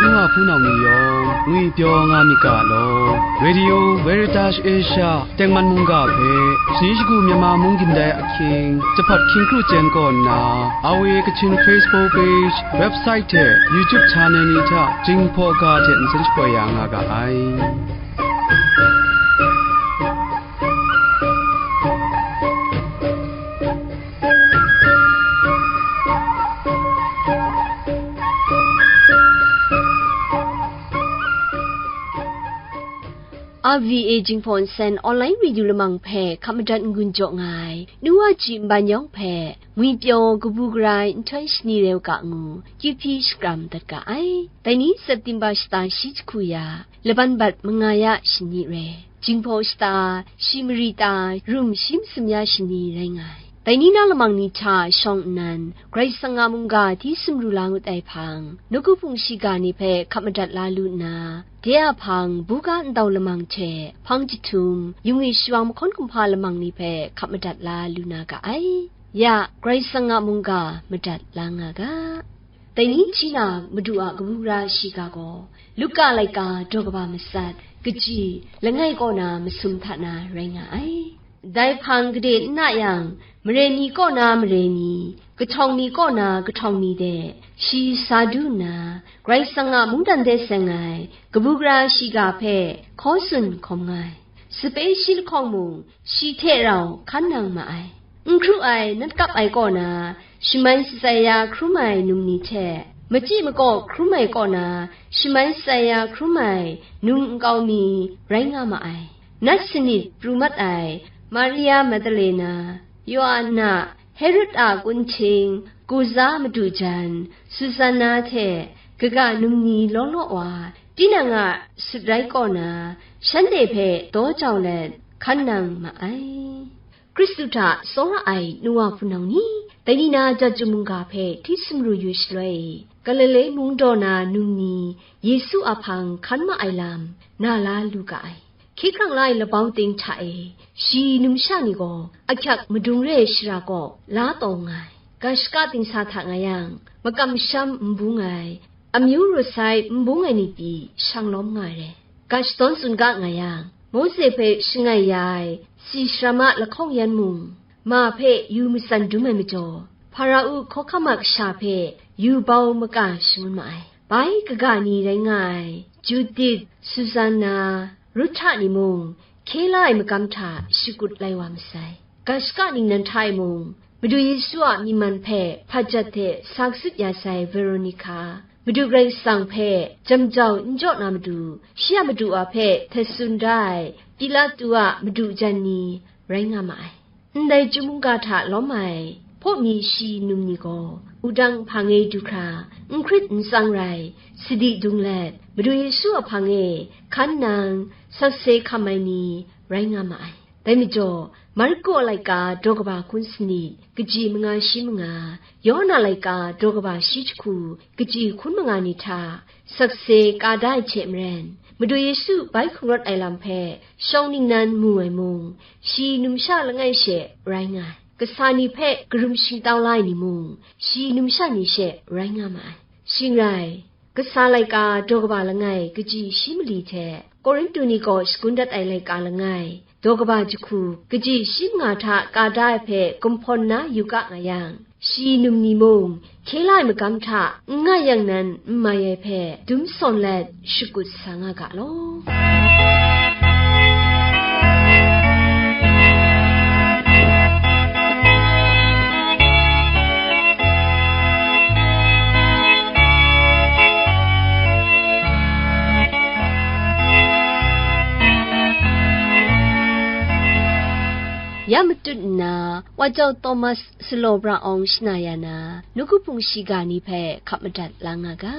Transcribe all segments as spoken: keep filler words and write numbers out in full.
Nu wa hpunau ni yawng ngwipyaw nga myit ga law, Radio Veritas Asia tengman mungga hpe, shani shagu Myanmar mung gindai ahkying, jahpat hkying kru chyen kaw nna, R V A Kachin Facebook page, website hte YouTube channel ni hta Jinghpaw ga hte nsen shapoi ya nga ga ai. R V A Jinghpaw Nsen Online Radio Lamang hpe hkap madat n-gun jaw nga ai, nu wa ji nban yawng hpe, ngwipyaw kabu gara ai nhtoi shani reu ga ngu, kyuhpyi shakram dat ga ai. Dai ni September shata shi jahku ya, laban bat manga ya shani re, Jinghpaw shata shi mari ta rum shi masum ya shani rai nga ai. Dai ni na lamang ni hta shawng nnan, Karai Kasang a mungga hti sumru la ngut ai hpang, nawku hpung shiga ni hpe hkap madat la lu nna, de a hpang, buga ndau lamang hte hpang jahtum, yung e shawang mahkawn kumhpa lamang ni hpe hkap madat la lu na ga ai. Ya, Karai Kasang a mungga madat la nga ga. Dai ni hti na Madu a kabu gara shiga gaw, Luka laika daw kaba matsat, kaji langai kaw na masum hta na rai nga ai. Dai hpang gade n na yang, mare ni kaw na mare ni, kahtawng ni kaw na kahtawng ni de, shi sa du nna, Karai Kasang a mungdan de seng ai kabu gara shiga hpe hkaw tsun hkawm nga ai. Sape shi lahkawng mung, shi hte rau hkan nang ma ai. N hkru ai nat kap ai kaw na, shamai shatsai ya hkrum ai num ni hte, machyi makaw hkrum ai kaw na, shamai shatsai ya hkrum ai num nkau mi rai nga ma ai. Nat sanit pru mat ai Maria Magdalena, Yoanna, Herod a kunhting, Kuza madu jan, Susanna hte kaga num ni law law wa, tinang a sut rai kaw na, shanhte hpe daw jau let hkan nang ma ai. Hkristu hta tsawra ai nu wa hpunau ni, dai ni na Jahtum mungga hpe hti sumru yu shaloi, Galile mung daw na num ni Yesu a hpang hkan ma ai lam na la lu ga ai. Hkye hkrang la ai labau ting hta e, shi numsha ni gaw ahkyak madung re ai shara kaw la taw nga ai. Ga shaka dingsa hta nga yang, makam masham n bung ai, amyu ru sai n bung ai ni pyi shang lawm nga ai re. Ga shadawn tsun ga nga yang, Mawse hpe shangai ya ai si sharam a lahkawng yan mung, ma hpe yu matsan dum ai majaw, Hpara-u hkawhkam a kasha hpe yu bau maka shangun ma ai. Bai kaga ni rai nga ai, Judit, Susanna, Ruhta ni mung, hkye la ai magam hta shakut lai wa masai. Ga shaka ningnan hta e mung, Madu Yesu a myi man hpe hpat jat hte sa katsit ya sai Veronika, Madu Karai Kasang hpe jam jau n jaw na matu, shi a madu wa hpe htet tsun da ai Pilatu a madu jan ni rai nga ma ai. Ndai chyum mungga hta lawm ai hpaw mi shi num ni gaw, wudang hpang e du hkra, n hkrit n tsang rai, sadi dung let, Madu Yesu a hpang e hkan nang sakse hkam ai ni rai nga ma ai. Dai majaw, Marku a laika daw kaba hkun sanit, kaji manga shi manga, Yawhan a laika daw kaba shi jahku, kaji hkun manga ni hta, sakse ka da ai hte maren, Madu Yesu bai hkungrawt ai lam hpe shawng ningnan mu ai mung, shi numsha langai she rai nga ai. Kasa ni hpe karum shingtau la ai ni mung, shi numsha ni she rai nga ma ai. Shing rai, kasa laika daw kaba langai kaji shi mali hte, Korintu ni kaw shakun dat ai laika langai, daw kaba jahku, kaji shi manga hta ka da ai hpe gumhpawn na yu ga nga yang, shi num ni mung, hkye la ai magam hta n nga yang nan n mai ai hpe dum sawn let shakut sa nga ga law. Ya matut nna, Wa Jau Thomas Salawbra Awng shana ya na, nawku hpung shiga ni hpe hkap madat la nga ga.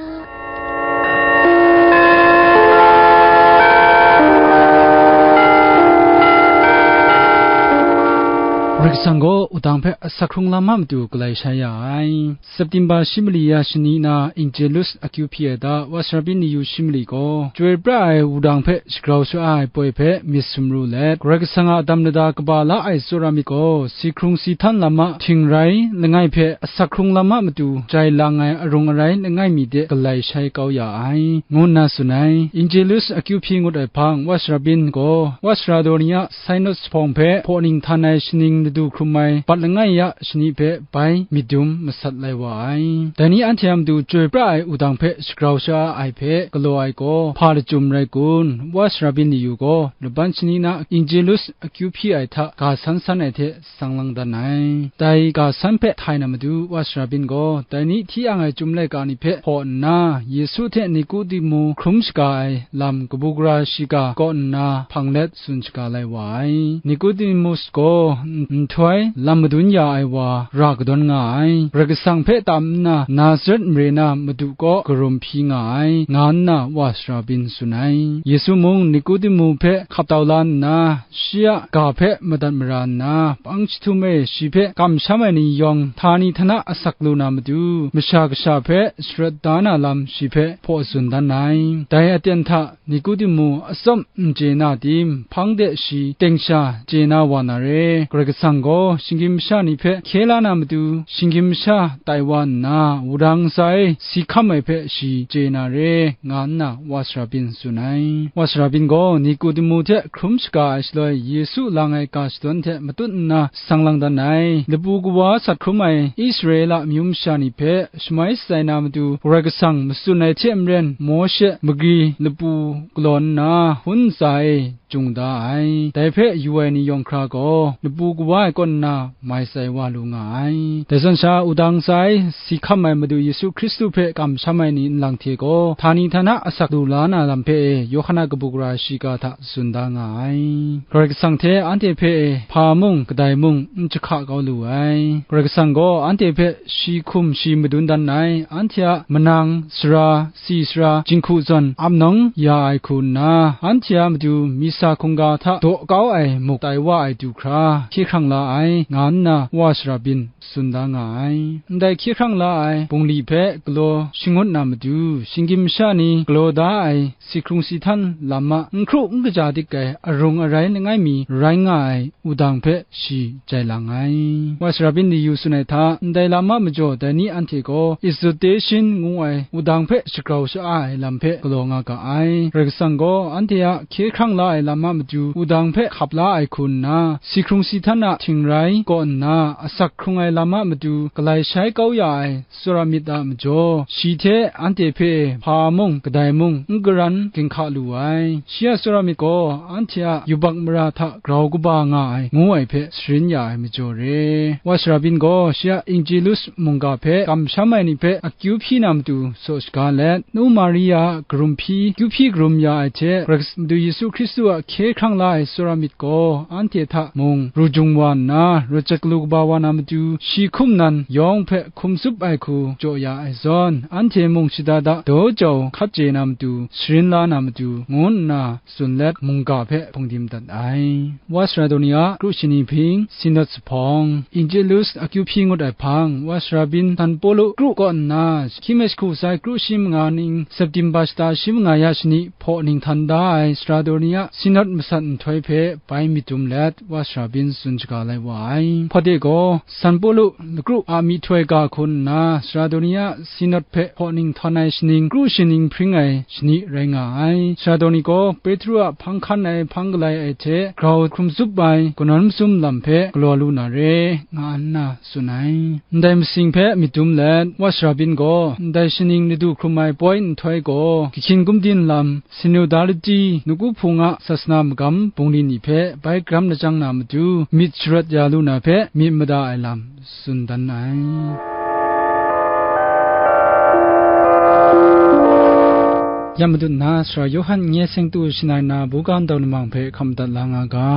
Kasang gaw wudang hpe asak hkrung lam a matu galai shai ya ai. September shi mali ya shani na Angelus akyu hpyi ai da, Wa Sarabin ni yu shi mali gaw, chyoi pra ai wudang hpe shagrau sha-, ai poi hpe myit sumru let, Karai Kasang a dam lada kaba la ai tsawra myit gaw, si hkrung si htan lam a htingrai langai hpe asak hkrung lam a matu jai lang ai arung arai langai mi de galai shai kau ya ai, ngu nna tsun ai. Angelus akyu hpyi ngut ai hpang, Wa Sarabin gaw, Wa Sarado ni a Synod jahpawng hpe hpaw ning htan ai shaning ladu hkrum ai bat langai ya shani hpe bai myit dum masat lai wa ai. Dai ni anhte a matu chyoi pra ai wudang hpe shagrau sha-, ai hpe galaw ai gaw hpa lachyum rai kun? Wa Sarabin ni yu gaw, laban shani na Angelus akyu hpyi ai hta ga san san ai hte sang lang dan ai. Dai ga san hpe htai na matu, Wa Sarabin gaw, dai ni hti ang ai Chyum laika ni hpe hpaw nna, Yesu hte Nikodimu hkrum shaga ai lam kabu gara shiga kaw nna hpang let tsun shaga lai wa ai. Nikodimus gaw n-, nhtoi lam madun ya ai wa ra kadawn nga ai, Karai Kasang hpe tam nna Nazaret mare na Madu kaw karum hpyi nga ai, nga nna Wa Sarabin tsun ai. Yesu mung Nikodimu hpe hkap tau la nna, shi a ga hpe madat mara nna, pang jahtum e shi hpe kamsham ai ni yawng htani htana asak lu na matu, Masha Kasha hpe sharawt da na lam shi hpe hpaw tsun dan ai. Dai aten hta Nikodimu atsawm n chye na tim, hpang de shi teng sha chye na wa na re. Karai Kasang gaw shinggyim masha ni hpe hkye la na matu, shinggyim masha tai wa nna, wudang ntsa e si hkam ai hpe shi chye na re, nga nna Wa Sarabin tsun ai. Wa Sarabin gaw Nikodimu hte hkrum shaga ai shaloi, Yesu lang ai ga shadawn hte matut nna sang lang dan ai. Lapu kawa sat hkrum ai Israela amyu masha ni hpe shamai shatsai na matu, Karai Kasang matsun ai hte maren, Mawshe magri lapu galaw nna, hun ntsa e jung da ai. Dai hpe yu ai ni yawng hkra gaw, lapu kawa ai kaw nna mai tsai wa lu nga ai. Dai zawn sha, wudang ntsa e si hkam ai Madu Yesu Hkristu hpe kamsham ai ni nlang hte gaw, htani htana asak lu la na lam hpe e, Yawhan a kabu gara shiga hta tsun da nga ai. Karai Kasang hte anhte hpe e hpa mung kadai mung n jahka kau lu ai. Karai Kasang gaw anhte hpe shi hkum shi madun dan ai, anhte a manang, sara, si sara, jinghku zawn ap nawng ya ai hku nna, anhte a matu misa hkungga hta daw kau ai muk tai wa ai du hkra hkye hkrang la ai, nga nna Wa Sarabin tsun da nga ai. Ndai hkye hkrang la ai bungli hpe galaw shangut na matu, shinggyim masha ni galaw da ai si hkrung si htan lam a n hkru n kaja dik ai arung arai langai mi rai nga ai wudang hpe shi jai lang ai. Wa Sarabin ni yu tsun ai hta, ndai lam a majaw dai ni anhte gaw exhortation ngu ai wudang hpe shagrau sha-, ai lam hpe galaw nga ga ai. Karai Kasang gaw anhte a hkye hkrang la ai lam a matu wudang hpe hkap la ai hku nna, si hkrung si htan a htingrai kaw nna, asak hkrung ai lam a matu galai shai kau ya ai tsawra myit a majaw, shi hte anhte hpe hpa mung kadai mung n karan ginhka lu ai. Shi a tsawra myit gaw anhte a yubak mara hta grau kaba nga ai, ngu ai hpe sharin ya ai majaw re. Wa Sarabin gaw shi a Angelus mungga hpe kamsham ai ni hpe akyu hpyi na matu saw shaga let, nu Maria a karum hpyi, akyu hpyi karum ya ai hte, Madu Yesu Hkristu a hkye hkrang la ai tsawra myit gaw anhte hta mung ru jung wa nna, rawt jat galu kaba wa na matu, shi hkum nan yawng hpe hkum tsup ai hku jaw ya ai zawn, anhte mung shada da daw jau hkat chye na matu, sharin la na matu, ngu nna tsun let, mungga hpe hpungdim dat ai. Wa Sarado ni a kru shani hping, Synod jahpawng, Angelus akyu hpyi ngut ai hpang, Wa Sarabin San Pawlu kru kaw nna, hkying mi jahku sai kru shi manga ning, September shata shi manga ya shani hpaw ning htan da ai Sarado ni a Synod masat nhtoi hpe bai myit dum let, Wa Sarabin tsun shaga lai wa ai. Hpawt e gaw, San Pawlu lakru a myihtoi ga hku nna, Sarado ni a Synod hpe hpaw ning htan ai shaning, kru shaning hpring ai shani rai nga ai. Sarado ni gaw Petru a hpang hkan ai, hpang galai ai hte grau hkrum tsup ai, kanawn masum lam hpe galaw lu na re, nga nna tsun ai. Ndai masing hpe myit dum let, Wa Sarabin gaw ndai shaning ladu hkrum ai poi nhtoi gaw, Gahkyin Gumdin lam, Sinodality, nawku hpung a sasana magam bungli ni hpe bai karam lajang na matu, myit sharawt ya lu na hpe myit mada ai lam tsun dan ai. Ya madat na, Sara Yawhan nye seng tu shangai na buga ndau lamang hpe hkam dat la nga ga.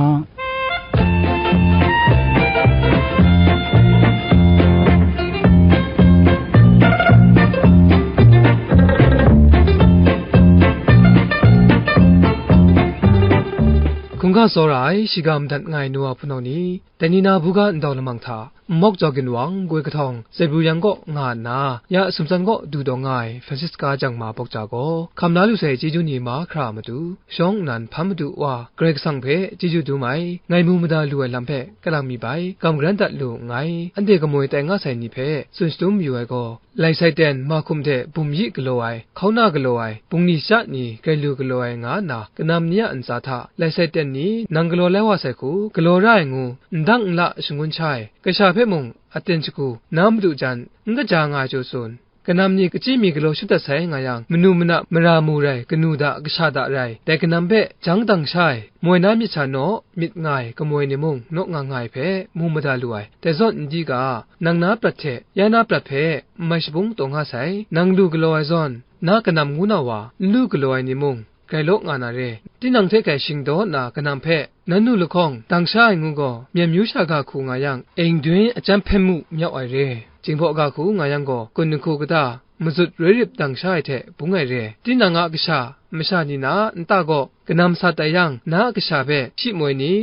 Hkungga tsawra ai, shiga madat nga ai nu wa hpunau ni, dai ni na buga ndau lamang hta, nmawk jau ginwang, goi kahtawng, Zebu yang kaw nga nna, ya sumtsan kaw du taw nga ai, Francisca Jangma Bawkja gaw, hkam la lu sai chyeju ni mahkra a matu, shawng nnan hpan madu wa, Karai Kasang hpe chyeju dum ai, ngai mu mada lu ai lam hpe, kalang mi bai, kam garan dat lu nngai, anhte kamoi tai nga sai ni hpe, tsun shadum yu ai gaw, Lai Saiten, Mahkum hte Bumyi galaw ai, Hkauna galaw ai, bungli sha ni, grai lu galaw ai nga nna, kanam ni a ntsa hta, Lai Saiten ni nang galaw lai wa sai hku, galaw ra ai ngu, n dang n la shangun sha ai, kasha hpe mung aten shagu, na madu jan, n kaja nga ai chyaw tsun, kanam ni kachyi mi galaw shut dat sai nga yang, manu mana mara mu rai, kanu da, kasha da rai, dai kanam hpe jang dang sha ai, moi na myit sha naw myit nga ai, kamoi ni mung naw nga nga ai hpe, mu mada lu ai, dai zawn n di ga, nang na prat hte ya na prat hpe n mai shabung taw nga sai. Nang lu galaw ai zawn, na kanam ngu na wa, n lu galaw ai ni mung, grai law nga na re. Tinang hte hkai shingdaw nna kanam hpe, nan nu lahkawng dang sha ai ngu gaw, myen myu sha ga hku nga yang, eng dun achyam hpyen mu myau ai re. Jinghpaw ga hku nga yang gaw, kun nhku kata, mazut roi rip dang sha ai hte bung ai re. Tinang a kasha, masha ni na nta gaw, kanam sat ai yang, na a kasha hpe shi moi ni,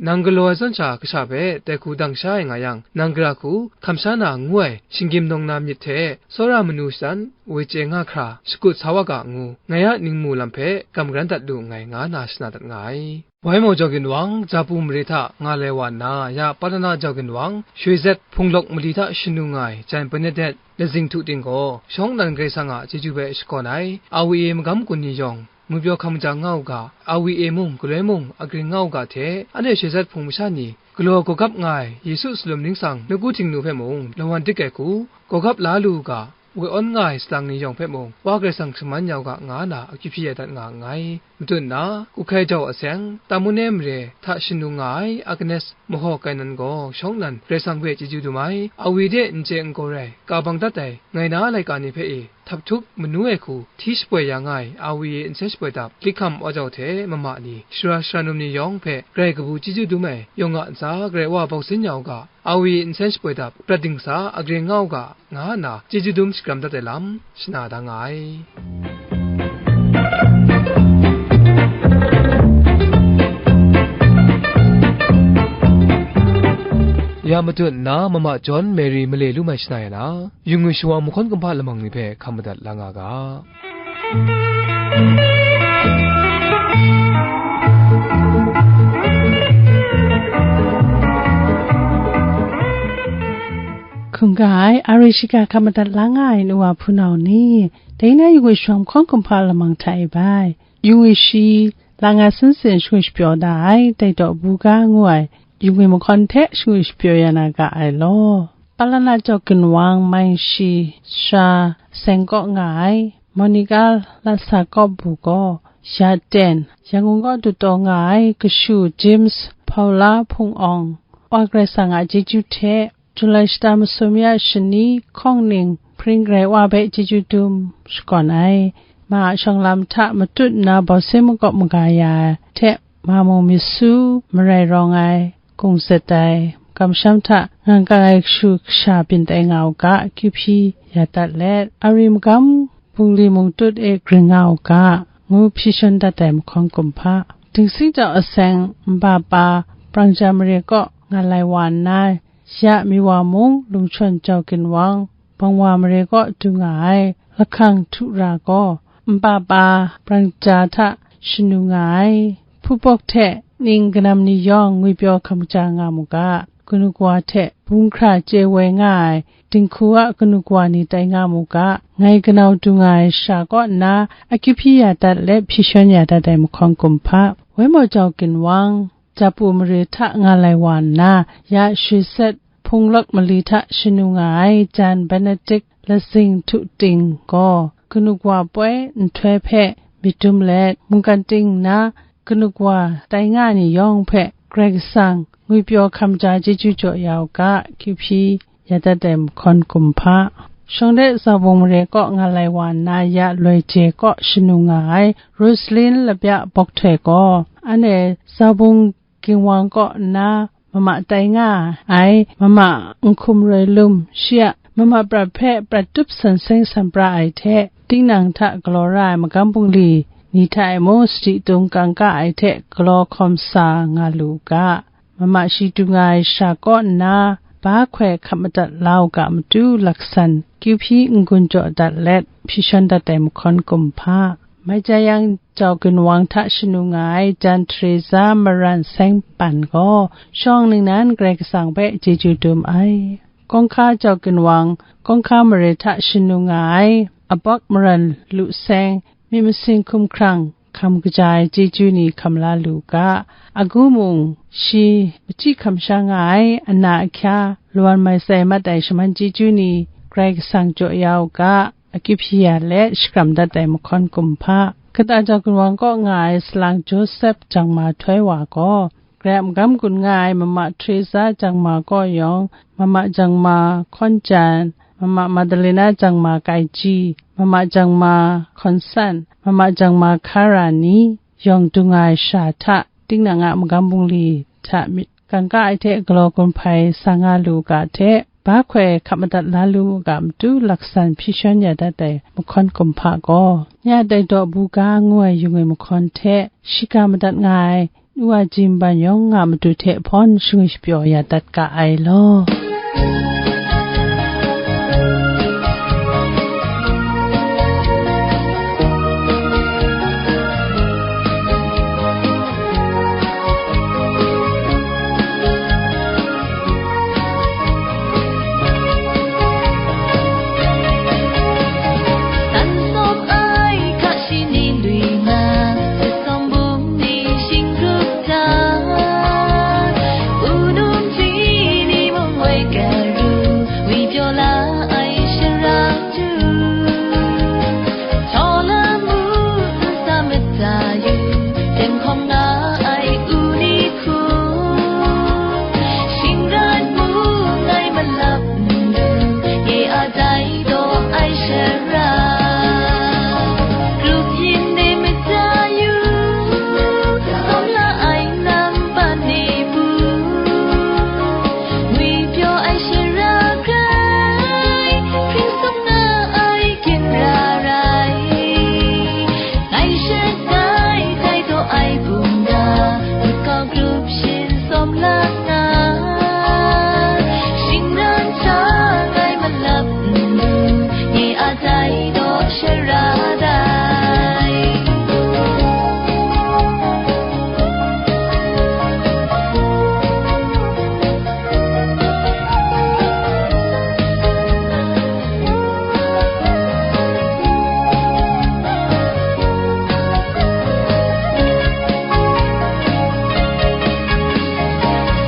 nang galaw ai zawn sha kasha hpe dai hku dang sha ai nga yang, nang gara hku hkam sha na ngu ai, shinggyim nawng na myit hte, tsawra manu shadan, woi chye nga hkra, shakut sa wa ga ngu, ngai a ningmu lam hpe kam garan dat lu nngai, nga na shana dat nga ai. Wai mau jau ginwang, Japu mare hta nga lai wa nna, ya Palana jau ginwang, Shoi Zet Hpung Lawk mali hta shanu nga ai, Jan Benedet, lazing htu ting gaw, shawng nnan Karai Kasang a chyeju hpe shakawn ai, A W A magam kun ni yawng, ngwipyaw hkam maja nga u ga, A W A mung, galoi mung, agring nga u ga hte, anhte Shoi Zet Hpung masha ni, galaw gawgap nga ai, Yesu salum ningsang, nawku Htingnu hpe mung, lawan dik ai hku, gawgap la lu u ga, woi awn nga ai salang ni yawng hpe mung, Wa Karai Kasang shaman ya u ga, nga na akyu hpyi ya dat nga nngai. Matut nna, Kuhkai Jau Aseng, Tamune mare hta shanu nga ai, Agnes Mahaw Kainan gaw, shawng nnan Karai Kasang hpe chyeju dum ai, A W A de n chye n gaw rai, ka bang dat ai, ngai na laika ni hpe e, htap htup manu ai hku hti shapoi ya nga ai, A W A nsen shapoi dap, Likham Wa Jau hte mama ni, shara shara num ni yawng hpe grai kabu chyeju dum ai, yawng a ntsa Karai Wa bawk sin ya u ga, A W A nsen shapoi dap, prat dingsa agring nga u ga, nga nna chyeju dum shakram dat ai lam shana da nga ai. Ya matut nna, mama John Mary male lu mai shana ya na, yu ngwi shawa mahkawn kumhpa lamang ni hpe hkam madat la nga ga. Hkungga ai, a rai shiga hkam madat la nga ai nu wa hpunau ni, dai na yu ngwi shawa mahkawn kumhpa lamang hta e bai, yu ngwi shi, la nga sin sin shangwi shapyaw da ai, dai daw buga ngu ai, yu ngwi mahkawn hte shangwi shapyaw ya na ga ai law. Palana jau ginwang mai shi sha seng kaw nga ai, Monica Lasa Kawp Bu gaw, ya ten, Yangon kaw du taw nga ai kashu James Paula Hpung Awng, Wa Karai Kasang a chyeju hte, Julai shata masum ya shani hkawng ning, hpring Karai Wa hpe chyeju dum shakawn ai, ma a shawng lam hta matut nna bawse makawp maga ya ai hte, ma mung mi su marai rawng ai, kungzet ai, kamsham hta ngang kang ai kashu kasha byin tai nga u ga, akyu hpyi ya dat let, a ri magam bungli mung tut e gring nga u ga, ngu hpyi shawn dat ai mahkawn kumhpa. Dingsing jau aseng nba pa, Prangja mare kaw nga lai wa nna, ya mi wa mung lungchawn jau ginwang, Bangwa mare kaw du nga ai lahkang htu ra gaw, nba pa Prangja hta shanu nga ai, hpubawk hte ning kanam ni yawng ngwipyaw hkam ja nga mu ga, kanu kawa hte bung hkra chye woi nga ai dinghku a kanu kawa ni tai nga mu ga, ngai kanau du nga ai sha kaw nna, akyu hpyi ya dat let hpyi shawn ya dat ai mahkawn kumhpa, woi maw jau ginwang, Japu mare hta nga lai wa nna, ya Shoi Zet Hpung Lawk mali hta shanu nga ai Jan Benedict Lazing Htu Ting gaw, kanu kawa poi nhtoi hpe myit dum let, mungkan ting nna kanu kawa tai nga ni yawng hpe Karai Kasang ngwipyaw hkam ja chyeju jaw ya u ga, akyu hpyi ya dat ai mahkawn kumhpa. Shawng de Zaubung mare kaw nga lai wa nna, ya Loi Je kaw shanu nga ai Rosalin Lapya Bawk Htoi gaw, anhte Zaubung ginwang kaw nna mama tai nga ai, mama Nhkum Roi Lum, shi a mama prat hpe prat tup san seng san pra ai hte, tinang hta galaw ra ai magam bungli ni hta e mung sadi tung kangka ai hte galaw hkawm sa nga lu u ga, mama shi du nga ai sha kaw nna, ba hkoi hkap madat la u ga matu laksan kyu hpyi n-gun jaw dat let hpyi shawn dat ai mahkawn kumhpa, mai ja yang, jau ginwang hta shanu nga ai jan Teresa Maran Seng Pan gaw shawng ningnan Karai Kasang hpe chyeju dum ai. Kawngka jau ginwang, kawngka mare hta shanu nga ai Abawk Maran Lu Seng, myit masin hkumhkrang hkam kaja ai chyeju ni hkam la lu ga, agu mung shi machyi hkam sha nga ai ana ahkya lawan mai tsai mat ai shaman chyeju ni Karai Kasang jaw ya u ga, akyu hpyi ya let shakram dat ai mahkawn kumhpa, kata jau ginwang kaw nga ai salang Josep Jangma Htoi wa gaw, Karai a magam gun nga ai mama Teresa Jangma kaw yawng, mama Jangma Hkawn Jan, mama Madalena Jangma Kai Ji, mama Jangma Hkawn San, mama Jangma Hkara ni yawng du nga ai sha hta, tinang a magam bungli hta myit kangka ai hte galaw gun hpai sa nga lu u ga hte, ba hkoi hkap madat la lu u ga matu laksan hpyi shawn ya dat ai mahkawn kumhpa gaw, nya dai daw buga ngu ai yung ai mahkawn hte, shiga madat nga ai, u a jimban yawng nga matu hte hpawn shangwi shapyaw ya dat ga ai law. Tan sawm ai hka shi ni lui na, sawm bum ni shingkrup hta, unum hti ni mung woi garu, ngwi pyaw la ai shara tu, htaw lamu nsa mata yu, dem hkawm nga ai u ni hku, shingran mu ngai malap ndu, ye a dai daw ai shara. Grup yin de mata yu, sawm la ai nampan ni pu, ngwi pyaw ai shara grai, hpring sawm nga ai ginra rai. Ngai shangai dai daw ai bungga, mut kau grup shin sawm la nga, shingran hta ngai malap ndu, nye a dai daw shara dai.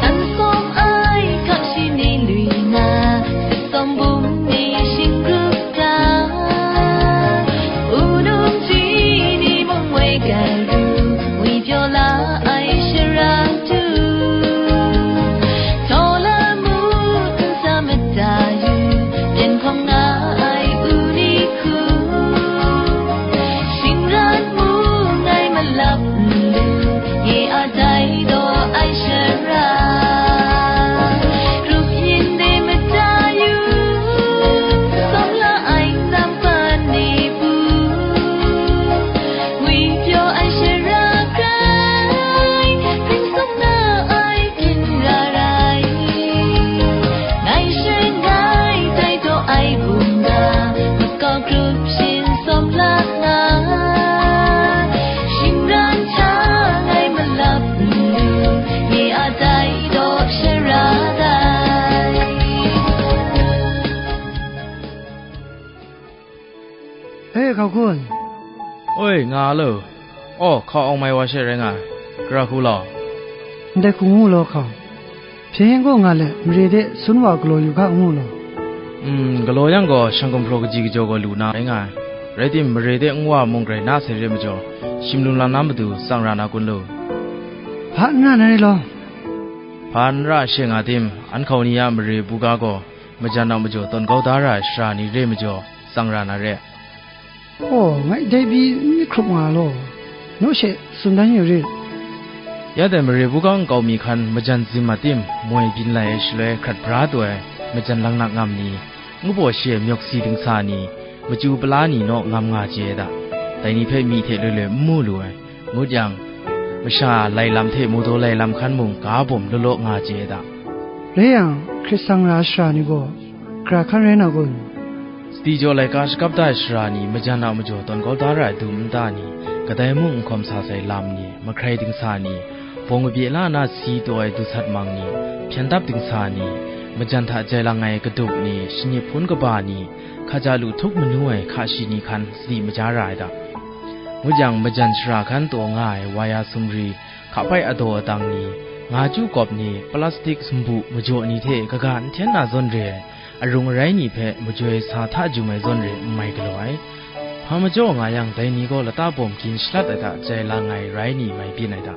Tan sawm ai hka shi ni lui na, sawm bum ni shingkrup hta, unum hti ni mung woi garu, ngwi pyaw la ai shara tu, htaw lamu nsa mata yu, byen hkawm nga ai u ni hku, shingran mu ngai malap ndu, ye a dai daw ai shara. Grup yin de mata yu, sawm la ai nampan ni pu, ngwi pyaw ai shara grai, hpring sawm nga ai ginra rai. Ngai shangai dai daw ai bungga, mut kau grup shin sawm la nga, shingran hta ngai malap ndu, nye a dai daw shara dai. E, hkau hkun. Oi, nga lo. Aw, hkau awng mai wa she rai nga ai. Gara hku law. Ndai hku ngu law, hkau. Hpyen gaw nga let, mare de sun wa galaw yu ga, ngu law. Mm, galaw yang gaw, shang gumhpraw kaji kajaw gaw lu na rai nga ai. Rai tim, mare de nwa mung grai na sai re majaw, shim lung lang na matu tsang ra na kun lu. Hpa n ra na rai law. Hpa n ra she nga tim, an hkau ni a mare buga gaw, majan a majaw tawn kau da ra ai shara ni re majaw, tsang ra na re. Aw, ngai dai pyi n hkrup nga law, naw she tsun dan yu rit. Ya dai mare buga nkau mi hkan majan zim mat tim, moi byin lai ai shaloi hkrat bra taw ai, majan laknak ngam ni, ngu baw shi ai myawk si dingsa ni, machyu pala ni naw ngam nga chye ai da. dai ni hpe myi hte loi loi n mu lu ai. Ngut yang, masha lai lam hte mawdaw lai lam hkan mung ga bawm law law nga chye ai da. Rai yang, hkrit sangra shara ni gaw gara hkan rai na kun? Sadi jaw laika shakap da ai shara ni, majan a majaw tawn kau da ra ai dum nta ni, kadai mung n hkawm sa sai lam ni, mahkrai dingsa ni, bawng kabye la na si taw ai dusat mang ni, hpyen dap dingsa ni, majan hta jai lang ai kaduk ni, shanip hpun kaba ni, hkaja lu htup manu ai hka shi ni hkan sadi maja ra ai da. Ngut yang, majan shara hkan taw nga ai waya sumri, hkapai adaw adang ni, nga chyu kawp ni, plastik sumbu majaw ni hte kaga n hten na zawn re ai, arung arai ni hpe majoi sa hta jum ai zawn re n mai galaw ai. Hpa majaw nga yang, dai ni gaw lata bawm gin shalat ai hta jai lang ai rai ni mai byin ai hta,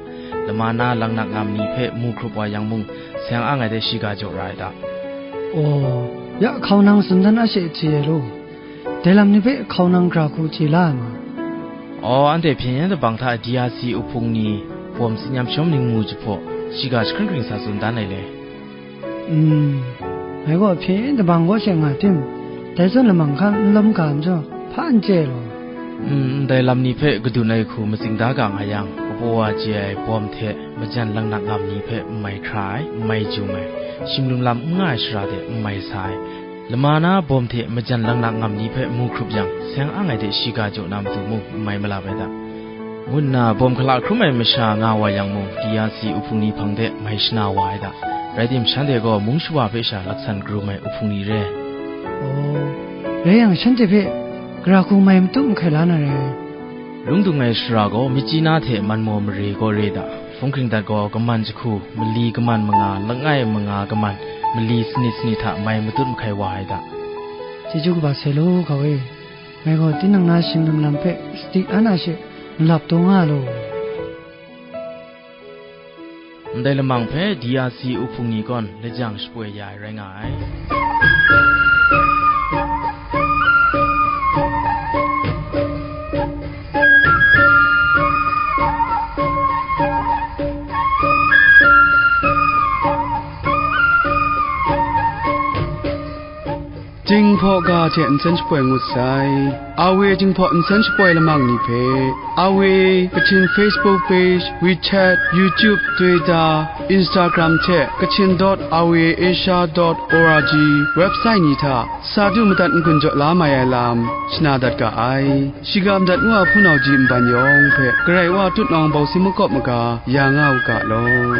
lama na langnak ngam ni hpe mu hkrup wa yang mung, seng ang ai de shiga jaw ra ai hta. Aw, ya hkau nang tsun dan a she chye ai law, dai lam ni hpe hkau nang gara hku chye la ai ma? Aw, anhte hpyen yen dabang hta D R C uhpung ni bawm tsin yam shawm ningmu jahpaw, shiga jahkring hkring sa tsun dan ai le. Mm, ngai gaw hpyen dabang kaw she nga tim, dai zawn lamang hkan n lawm ga majaw, hpa n chye ai law. Mm, ndai lam ni hpe kadun ai hku matsing da ga nga yang, kapaw wa chye ai bawm hte majan langnak ngam ni hpe n mai hkra ai, n mai jum ai, shimlum lam n nga ai shara de n mai sa ai, lama na bawm hte majan langnak ngam ni hpe mu hkrup yang, seng ang ai de shiga jaw na matu mung n mai malap ai da. Ngu nna bawm hkala hkrum ai masha nga wa yang mung, D R C uhpung ni hpang de mai shana wa ai da. Rai tim, shanhte gaw mung shawa hpe sha laksan karum ai uhpung ni re. Aw, rai yang, shanhte hpe gara hku mai matut mahkai la na re. Lung dung ai shara gaw, myitkyina hte manmaw mare gaw re da. Hpung hkring dat gaw, kaman jahku, mali kaman manga, langai manga kaman, mali sanit sanit hta mai matut mahkai wa ai da. Chyeju kaba sai law, ga e. Ngai gaw tinang na shinglim lam hpe sadi an a she malap taw nga law. Ndai lamang hpe D R C uhpung ni gaw lajang shapoi ya ai rai nga ai. Jinghpaw ga hte nsen shapoi ngut sai. Awe Jinghpaw nsen shapoi lamang ni hpe, Awe Kachin Facebook page, WeChat, YouTube, Twitter, Instagram hte Kachin dot awe asia dot org website ni hta sa du madat n-gun jaw la mai ai lam shana dat ga ai. Shiga madat ngu a hpunau ji nban yawng hpe Karai Wa tutnawng bawsi makawp maga ya nga u ga law.